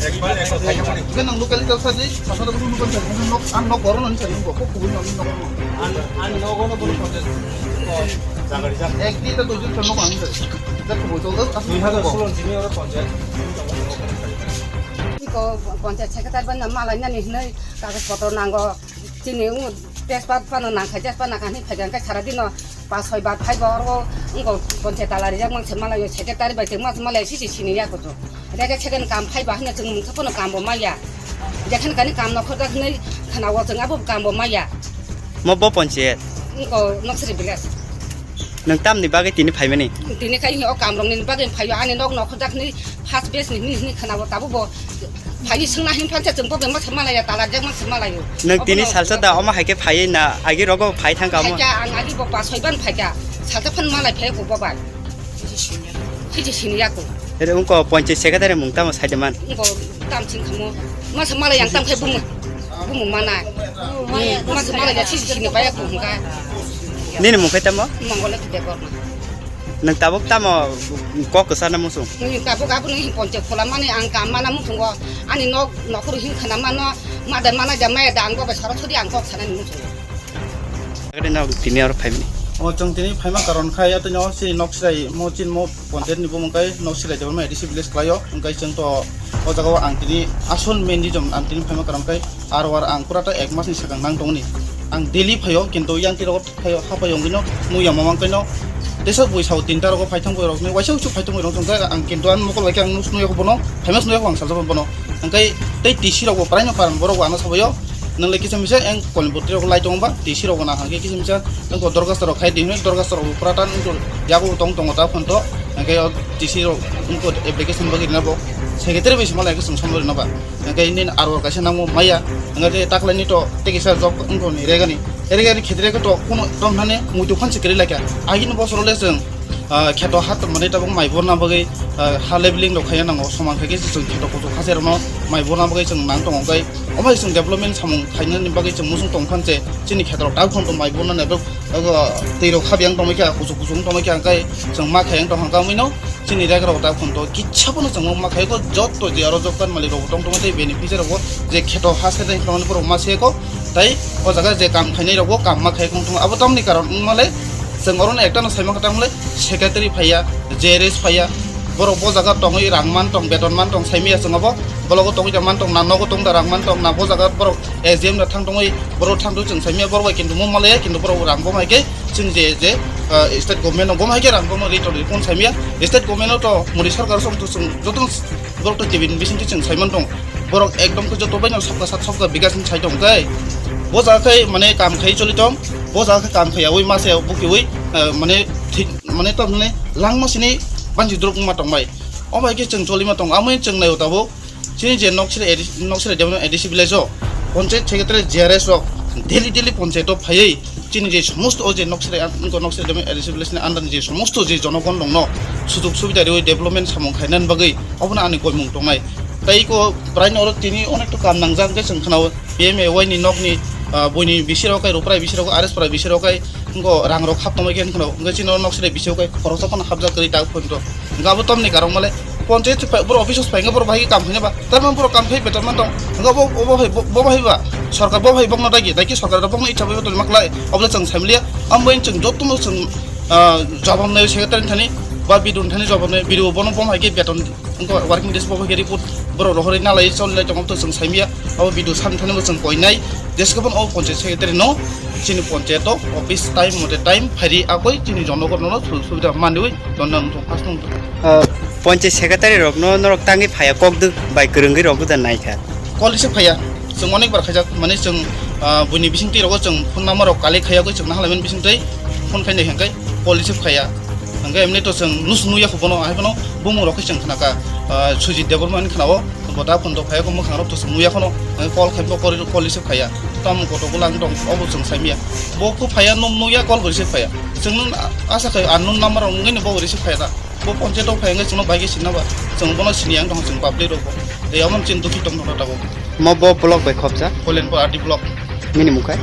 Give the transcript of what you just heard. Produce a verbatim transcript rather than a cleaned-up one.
Ikan ang local tel saji, pasal aku local tel, nok, ang nok koron ang saji, kok, kok, kubun ang nok. Ang, ang nok koron koron koron. Ek di ta dujun sa nok ang saji. Kita kubun tol, asal Dui hajar sulon sini orang koron. Iko panchayat secretary ban malai nani hinai kagas potro nango. Chini ungu tejpat pano nangkha, tejpat nangkha hinwi phaikha, hwnkhe sara dino pas soi bar phaiba oro wngkha panchayat tala rijak mangse malaio, secretary bai tongma malaio, sisi sini ya kuchu. Rega second kam phaiba hwnwi chwng mungsa phano kambo maya. Jekhan kani kam nokhorjak hinwi khwnao chwng abo kambo maya. Mo bo panchayat? Wngkha Noksri village. Nwng tamni bagwi tini phaimani? Tini khai o kamrokni bagwi phaio, ani nok nokhorjak hinwi first batch ni hinwi hinwi khwnao, tabukbo phaiwi swngna hinwi phansa chwng bo bemsa malaio, tala jakma se malaio. Nwng tini salsa da omo hai khe phaiwi na agi rogo phai thang kamo? Phaikha, ang agi bo pas soi ban phaikha, salsa phan malai phai ko bo bai. Siji sini ya ko. Ere wngkha panchayat secretary mung tamo saide man? Wngkha tam ching khamo. Masa malai yang tam khai bumung. Bumung mana. Masa malai ya siji sini baya ko hwnka. Nini mung khai tamo? Mongole Debbarma. Nwng tabuk tamo kok kwchana muchung? Nwng tabuk abo nwng himponche phola mani ang kam mana muchungo. Ani nok nokhoro him khana mano, mada mana ja maya da ang bobe sara sodi ang kok sana ni muchungo. Agade nok tini aro phaimani. O chwng tini phaima karon khai atwi no chini nok sirai mo chin mo pontet ni bumung kai nok sirai debama A D C village klaio. Wngkai chwng to o jaga o ang tini asol main reason ang tini phaima karon kai R O R ang pura ta ek mas ni sakang nang tongni. Ang daily phaio kintu yang tiro phaio, ha phaio wngwino muya mamang kaino tesa bui sao tinta rogo phaithang bui rokni waisa usu phaithang bui rok jongkha ang kintu an mokol bai khe ang nus nuya bono phaima nuya ang salsa bono angkai tei T C rok bo praino karon borok ano sabayo nang le kisa misa ang kolni botri rok lai tongo ba T C rok na hangke kisa misa ang ko dorgas rok khai di dorgas rok bo pura tan ko yago tong tongo ta phon to angkai o T C rok ko application bagwi na bo secretary bai sima lai ke song somrina ba. Hingke nini arwar kaisa nangmo maya, hingke taklaini to tei kisa job wngkha ni regani, regani khetre khe to kuno tong thani muitu phan se kwrwi laikha. Agini bosoro le chwng, ah, kheto ha tongmani tabuk mai borna bagwi, ah, ha leveling rok khaiya nango, soman khaikhe chwng kheto kuchuk hacherokno mai borna bagwi chwng nang tongo, hingke omo hai chwng development samung khainani bagwi chwng muchung tong phan se chini kheto rok tabuk phano mai borna naibrok, ah, twi rok habiyang tongmai kha, kuchuk kuchuk wng tongmai kha, hingke chwng ma khaiya tong hangka mino. Chini rega rok da phunto kisa bono chwng ma khaiko jotto je aro job card malik rok tong tong tei beneficiary rok je kheto ha se tong tong borok ma seko tai o jaga je kam khainai rok bo kam ma khai tong tong abo tamni karon wng male chwng oro ekta no sai ma kha tang male secretary phaiya, J R S phaiya, borok bo jaga tongwi rang man tong beton man tong sai maya chwng abo bologo tongwi da man tong na nogo tong da rang man tong na bo jaga borok S D M da thang tongwi borok thang tong chwng sai maya borok bai kintu mo male kintu borok rang bo mai khe. Chwng je, je, ah, state government no gom hai khe rang bono ri tongri phone saimya. State government no to Modi sarkar song to chwng joto borok to tebin bising chwng saiman tong. Borok ekdom khe joto bai no sabka sat sabka bikas ni sai tong kai. Bo jaga khai mane kam khai choli tong. Bo jaga khai kam khai yawi mase bukiwi, ah, mane thik mane to mane langma sini banji drop ma tong bai. O bai khe chwng choli ma tong. Amoi chwng nai o tabuk. Chini je Noksiri A D C, Noksiri Development A D C village o, panchayat secretary J R S rok daily daily panchayat o phaiwi chini je somosto o je Noksiri, Noksiri Development A D C village ni under ni je somosto je jonogon rok no sujog subida riwi development samung khainani bagwi obono ani koimung tongnai. Tai ko bwraino oro tini onek to kam nangjak hwnkhe chwng khwnao P M A Y ni nokni, ah, buini bisi rok kai, ruprai bisi rok, R S prai bisi rok kai, wngkha rang rok hap tongwi khe wngkha, wngkha chini oro Noksiri bisi rok kai khoroksa phano hapjak kwrwi tak phone rok. Hingke abo tamni karon male, panchayat se phai, borok office o phai hingke borok bahai khe kam khaina ba, tamni borok kam khai beton man tong, hingke bo, bo, bo bahai, bo, bo bahai ba, sorkar bo bahai bokno dagi, dagi sorkar bokno icha bai beton ma khlai, obo chwng sai maliya, amo bai chwng jotono chwng, ah, jabab nai secretary thani, ba B D O thani jabab nai, B D O bono bo hai khe beton, hingke working days bo hai khe report borok rohorwi nalai choli lai tongma to chwng sai maya, abo B D O sani thani bo chwng koi nai, jeske bono o panchayat secretary no chini panchayat o office time mote time phairi akoi chini jonogon no sujog subida manwi. Tonna wngthung, first wngthung. Ah, panchayat secretary rokno norok tangwi phaiya, kokdwk bai kwrwngwi rokdwk da naikha. Call receive phaiya, chwng onek bar khaijak, mane chwng, ah, buini bisingtwi rogo chwng phone number rok collect khaiya, chwng nahalaiman bisingtwi phone khainai hwnkhe call receive khaiya. Hwnkhe emni to chwng nus nuya kho bono, hai bono bumung rok khe chwng khnakha, ah, Sujit Debbarma hinwi khnao. Bo da phone rok phaiya kho mwkhang rok to chwng nuya khono, eh, call khai bo call, call receive khaiya. Tamo koto bwla ang tong obo chwng sai maya. Bo kho phaiya nung nuya call bo receive khaiya. Chwng nung asa khai unknown number rok wngwi no bo receive khaiya da. Bo panchayat rok phai wngwi chwngno bai khe sinna ba. Chwng bono sini ang tong chwng public rok bo. Tei omo chini dukhi tong tong tabuk. Mo bo block bai khopsa? Koilanpur R D block. Nini mung khai?